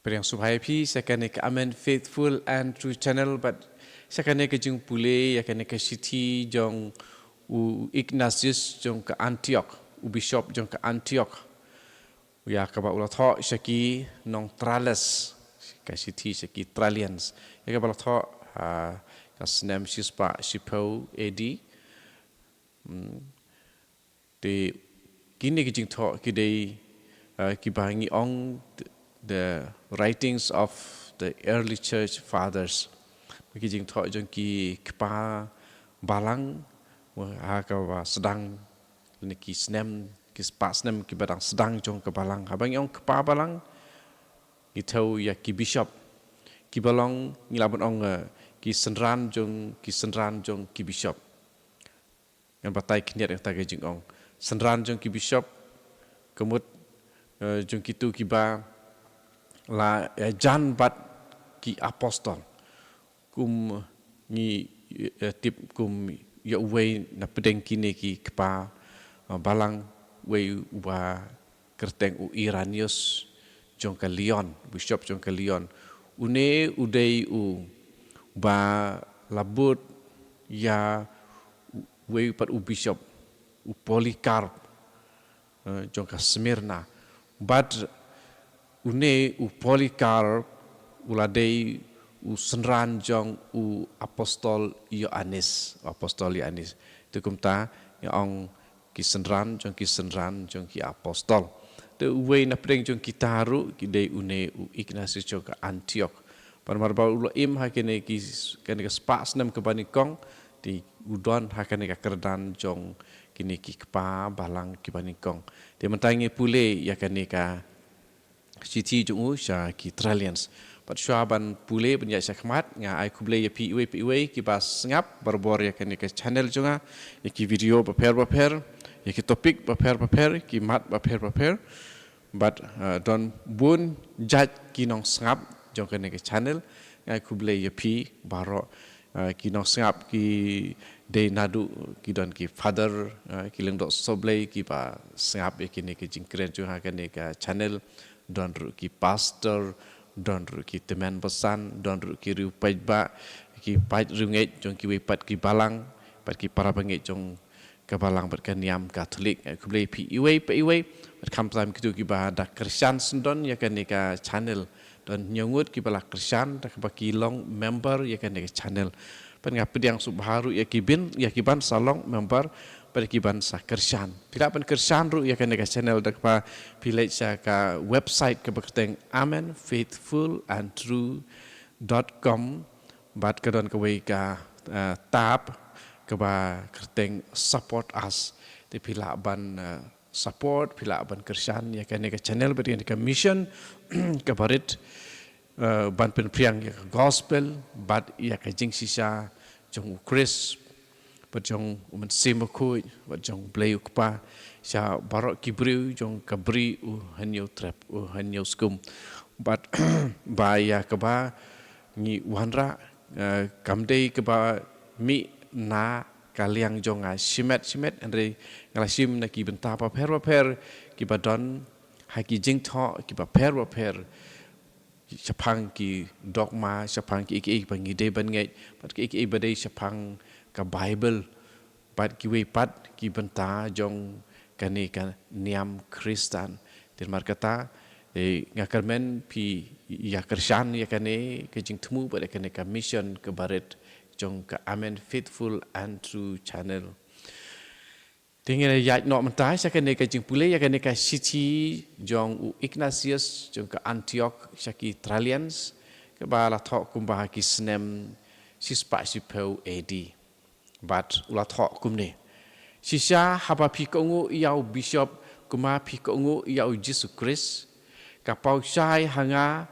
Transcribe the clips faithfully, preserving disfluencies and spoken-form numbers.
Pyrshang sngewbha ïa phi sha kane ka Amen Faithful and True Channel bad sha kane ka jingpule ïa kane ka shithi jong u Ignatius jong ka Antioch, u bishop jong ka Antioch. Ïa kaba u la thoh sha ki nong Tralles, ka shithi sha ki Trallians. Ïa kaba la thoh ha ka snem shispah shiphew A D. Hmm. Te kine ki jingthoh ki dei, uh, kiba ngi ong th-, the writings of the early church fathers. Ki jingthoh jong ki kpa balang, wa-, ha kaba sdang lane ki snem, ki spah snem kiba dang sdang jong ka balang. Haba ngi ong kpa balang, ngi thew ïa ki bishop. Kiba long ngi lah ban ong, uh, ki synran jong, ki synran jong ki bishop. Ngan batai khyndiat ïa kata ka jingong. Synran jong ki bishop, ka mut, eh, jong kitu kiba la, eh, jan bad ki apostol. Kum ngi, eh, tip kum ïa uwei na pdeng kine ki kpa, eh, balang, uwei uba kyrteng u Irenaeus jong ka Lyon, bishop jong ka Lyon. Une u dei uba la bud ïa uwei pat u bishop, u Polycarp, eh, jong ka Smyrna. Bad une u Polycarp u la dei u synran jong u apostol Ïoannis, u apostol Ïoannis. Te kumta ngi ong ki synran jong ki synran jong ki apostol. Te uwei na pdeng jong kita ruh ki dei une u Ignatius jong ka Antioch. Bad namar ba u la im ha kine ki s-, kane ka spah snem kaba nyngkong, te u don ha kane ka kyrdan jong kine ki kpa balang kiba nyngkong. Te mynta ngi pule ïa kane ka shithi jong u sha ki Trallians. Bad shuwa ban pule ban ïaid shakhmat, nga ai khublei ïa phi iwei pa iwei kiba sngap barabor ïa kane ka channel jong nga, ïa ki video bapher bapher, ïa ki topic bapher bapher, ki mat bapher bapher. Bad, uh, don bun jait ki nongsngap jong kane ka channel, nga ai khublei ïa phi baroh. Uh, ki nongsngap ki dei naduh ki don ki father, uh, ki lyngdoh sohblei kiba sngap ïa kine ki jingkren jong nga ha kane ka channel, don ruh ki pastor, don ruh ki tymmen basan, don ruh ki riew paidbah, ki paid riewngeit jong kiwei pat ki balang, bad ki para bangeit jong ka balang bad ka niam Katholik. Nga ai khublei phi iwei pa iwei, bad khamtam kito kiba da kyrshan syndon ïa kane ka channel. Don hynñiew ngut kiba la kyrshan da kaba ki long member ïa kane ka channel. Bad nga pdiang sngewbha ruh ïa ki bin, ïa ki ban sa long member, bad ki ban sa kyrshan. Phi lah ban kyrshan ruh ïa kane ka channel da kaba phi leit sha ka website kaba kyrteng Amen Faithful and True dot com. Bad ka don kawei ka, eh, tab kaba kyrteng Support Us. Te phi lah ban, eh, support, phi lah ban kyrshan ïa kane ka channel bad ïa kane ka mission kaba rit, eh, ban pynphriang ïa ka gospel bad ïa ka jingshisha jong u Khrist, bad jong u Mynsiem Bakhuid, bad jong Blei u Kpa, sha baroh ki briew jong ka Bri u Hynñiewtrep, u Hynñiewskum. Bad ba ïa kaba ngi wanrah, eh, kam dei kaba mih na ka liang jong nga shimet shimet, hynrei nga la shim na ki bynta bapher bapher kiba don ha ki jingthoh kiba pher bapher, shaphang ki dogma, shaphang kiei kiei ba ngi dei ban ngeit, bad kiei kiei ba dei shaphang ka Baibl, bad kiwei pat ki bynta jong kane ka niam Khristan. Te namar kata, eh, nga kyrmen phi ïa kyrshan ïa kane ka jingthmu bad ïa kane ka mission kaba rit jong ka Amen Faithful and True Channel. Te ngin ïaid noh mynta sha kane ka jingpule ïa kane ka shithi jong u Ignatius jong ka Antioch sha ki Trallians, kaba la thoh kumba ha ki snem shispah shiphew A D. Bad u la thoh kumne: Shisha haba phi kohnguh ïa u bishop kumba phi kohnguh ïa u Jisu Khrist, ka paw shai ha nga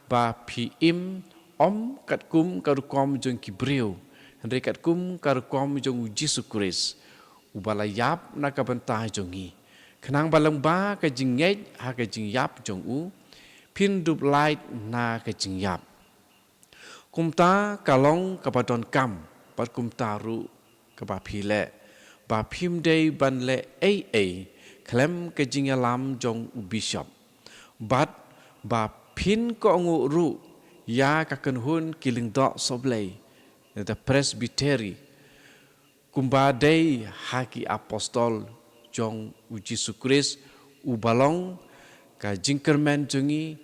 ba phi im ym katkum ka rukom jong ki briew, hynrei katkum ka rukom jong u Jisu Khrist, uba la ïap na ka bynta jong ngi, khnang ba lyngba ka jingngeit ha ka jingïap jong u, phin dup lait na ka jingïap. Kumta ka long kaba donkam bad kumta ruh kaba phi leh, ba phim dei ban leh ei ei khlem ka jingïalam jong u bishop, bad ba Phin kohnguh ruh ïa ka kynhun ki lyngdoh sohblei, the Presbytery, kumba dei ha ki apostol jong u Jisu Khrist, uba long ka jingkyrmen jong ngi,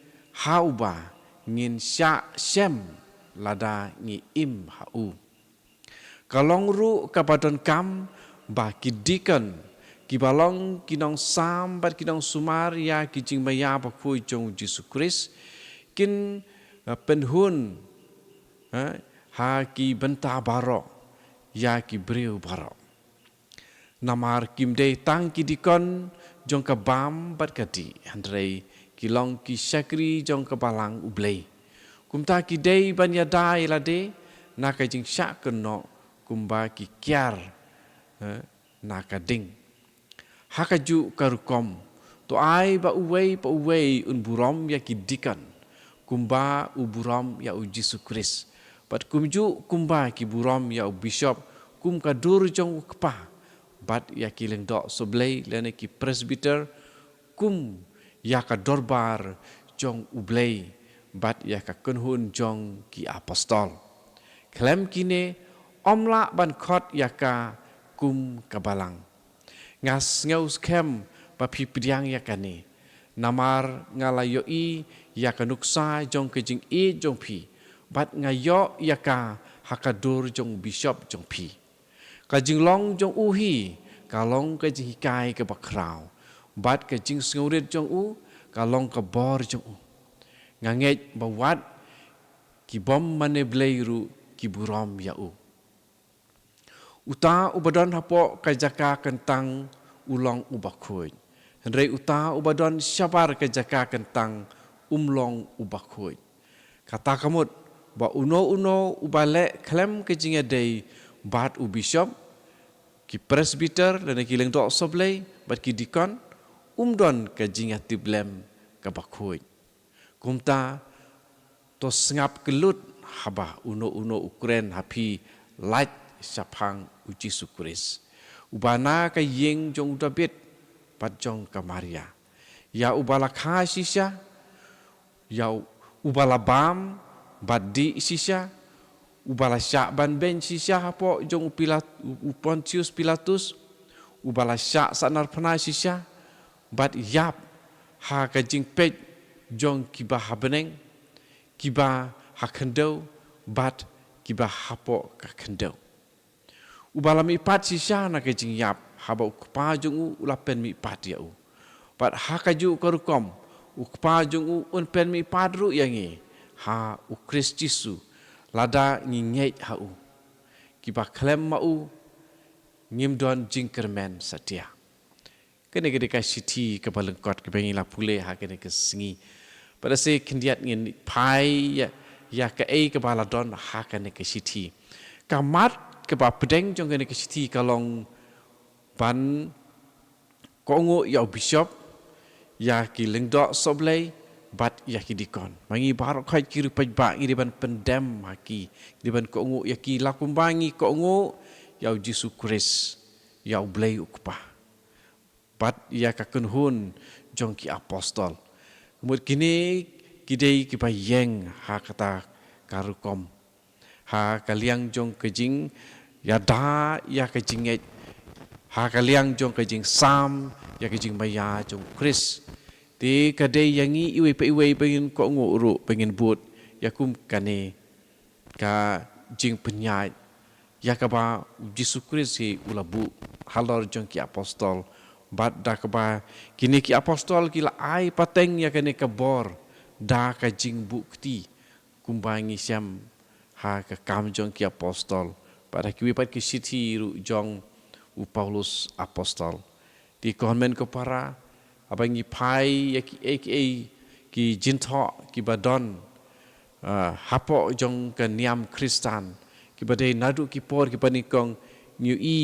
ha uba ngin shah shem lada ngi im ha u. Ka long ruh kaba donkam ba ki deacon, kiba long ki nongsam bad ki nongsumar ïa ki jingmaïa bakhuid jong u Jisu Khrist, kin, eh, pynhun, eh, ha ki bynta baroh ïa ki briew baroh. Namar kim dei tang ki deacon jong ka bam bad ka dih, hynrei ki long ki shakri jong ka Balang U Blei. Kumta ki dei ban ïada ïa lade na ka jingshah kynnoh kumba ki kiar, eh, na ka ding. Ha kajuh ka rukom, to ai ba uwei pa uwei un burom ïa ki deacon kumba u burom ïa u Jisu Khrist, bad kumjuh kumba ki burom ïa u bishop kum ka dur jong u Kpa, bad ïa ki lyngdoh sohblei lane ki presbyter kum ïa ka dorbar jong U Blei, bad ïa ka kynhun jong ki apostol. Khlem kine, ym lah ban khot ïa ka kum ka Balang. Nga sngew skhem ba phi pdiang ïa kane, namar nga la ïohi ïa ka nuksa jong ka jingïeit jong phi, bad nga ïoh ïa ka ha ka dur jong u bishop jong phi. Ka jinglong jong u hi ka long ka jinghikai kaba khraw, bad ka jingsngewrit jong u ka long ka bor jong u. Nga ngeit ba wat ki bym mane Blei ruh ki burom ïa u. Uta uba don hapoh ka jaka kyntang u long uba khuid, hynrei uta uba don shabar ka jaka kyntang um long uba khuid. Kata ka mut ba uno uno uba leh khlem ka jingïadei bad u bishop, ki presbyter lane ki lyngdoh sohblei bad ki deacon, um don ka jingïatiplem kaba khuid. Kumta, to sngap kyllut haba uno uno u kren ha phi lait shaphang u Jisu Khrist, uba na ka ïing jong u Dabid bad jong ka Maria. Ïa uba la kha shisha, ïa uba la bam bad dih shisha, uba la shah ban beiñ shisha hapoh jong u Pilat-, u Pontius Pilatus, uba la shah sahnarphna shisha, bad ïap ha ka jingpeit jong kiba ha bneng, kiba ha khyndew, bad kiba hapoh ka khyndew. Uba la mihpat shisha na ka jingïap, haba u Kpa jong u u la pynmihpat ïa u. Bad ha kajuh ka rukom, u Kpa jong u un pynmihpat ruh ïa ngi ha u Khrist Jisu, lada ngi ngeit ha u. Kiba khlem ma u, ngim don jingkyrmen satia. Kane ka dei ka shithi kaba lyngkot kaba ngi la pule ha kane ka sngi. Bad sa khyndiat ngin phai ïa, ïa kaei kaba la don ha kane ka shithi. Ka mat kaba pdeng jong kane ka shithi ka long ban kohnguh ïa u bishop, ïa ki lyngdoh sohblei, bad ïa ki deacon. Ma ngi baroh khoit ki riewpaidbah ngi dei ban pyndem ha ki, ngi dei ban kohnguh ïa ki la kumba ngi kohnguh ïa u Jisu Khrist, ïa u Blei u Kpa, bad ïa ka kynhun jong ki apostol. Mut kine ki dei kiba ïeng ha kata ka rukom, ha ka liang jong ka jingïada ïa ka jingngeit, ha ka liang jong ka jingsam ïa ka jingmaïa jong u Khrist. Te ka dei ïa ngi iwei pa iwei ba ngin kohnguh ruh, ba ngin bud ïa kum kane ka jingpynïaid ïa kaba u Jisu Khrist hi u la buh halor jong ki apostol. Bad da kaba kine ki apostol ki la ai pateng ïa kane ka bor da ka jingbuh kti, kumba ngi shem ha ka Kam jong ki Apostol, bad ha kiwei pat ki shithi ruh jong u Paulus Apostol. Te ko hynmen ko para, haba ngi phai ïa kiei kiei ki jingthoh kiba don, ah, hapoh jong ka niam Khristan, kiba dei naduh ki por kiba nyngkong, ngi ïohi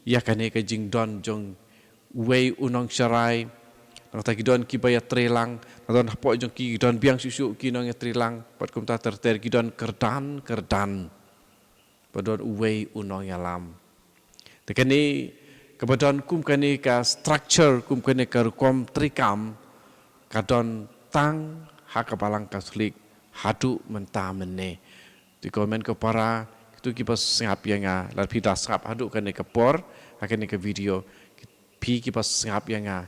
ïa kane ka jingdon jong uwei u nongsharai. Nangta ki don kiba ïatreilang, nangta hapoh jong ki don biang shuh shuh ki nongïatreilang, bad kumta ter ter ki don kyrdan kyrdan ba don uwei u nongïalam. Te kane kaba don kum kane ka structure, kum kane ka rukom treikam, ka don tang ha ka Balang Katholik haduh mynta mynne. Te ko hynmen ko para, kito kiba sngap ïa nga, lada phi da sngap haduh kane ka por ha kane ka video, phi kiba sngap ïa nga,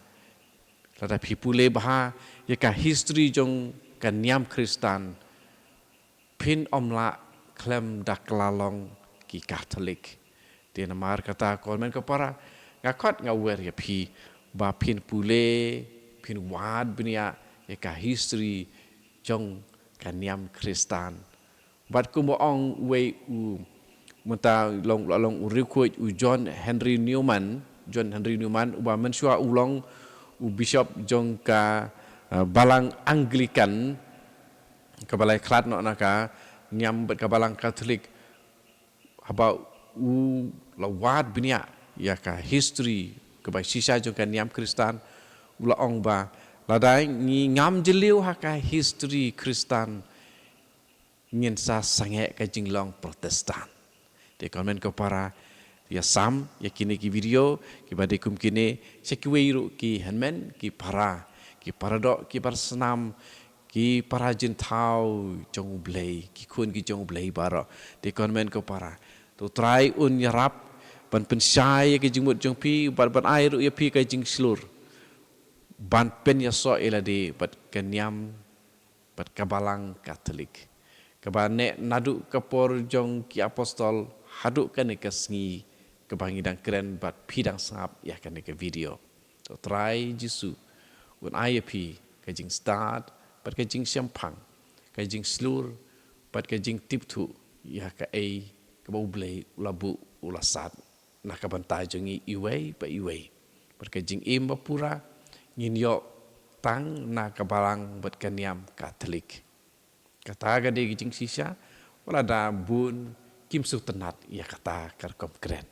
lada phi pule bha ïa ka history jong ka niam Khristan, phin ym lah khlem da kylla long ki Katholik. Te namar kata ko hynmen ko para, nga khot nga wer ïa phi ba phin pule, phin wad bniah ïa ka history jong ka niam Khristan. Bad kumba ong uwei u, mynta long, long u riewkhuid, u John Henry Newman, John Henry Newman, uba mynshuwa u long u bishop jong ka, eh, Balang Anglican, kaba la ïakhlad noh na ka niam bad ka Balang Katholik, haba u la wad bniah ïa ka history kaba shisha jong ka niam Khristan, u la ong ba lada ngi ngam jylliew ha ka history Khristan, ngin sa sangeh ka jinglong Protestant. Te ko hynmen ko para, ïa sam ïa kine ki video kiba dei kum kine sha kiwei ruh ki hynmen ki para, ki paradoh, ki para snam, ki para jingthaw jong U Blei, ki khun ki jong U Blei baroh. Te ko hynmen ko para, to U Trai un ïarap ban pynshai ïa ka jingmut jong phi, ban, ban ai ruh ïa phi ka jingshlur ban pynïasoh ïa lade bad ka niam bad ka Balang Katholik, kaba neh naduh ka por jong ki apostol haduh kane ka sngi kaba ngi dang kren bad phi dang sngap ïa kane ka video. To U Trai Jisu un ai ïa phi ka jingstad bad ka jingshemphang, ka jingshlur bad ka jingtip thuh ïa kaei kaba U Blei u la buh, u la sad na ka bynta jong ngi iwei pa iwei. Bad ka jingim ba pura ngin ïoh tang na ka Balang bad ka niam Katholik. Kata ka dei ka jingshisha, wat lada bun kim sngewtynnat ïa kata ka rukom kren.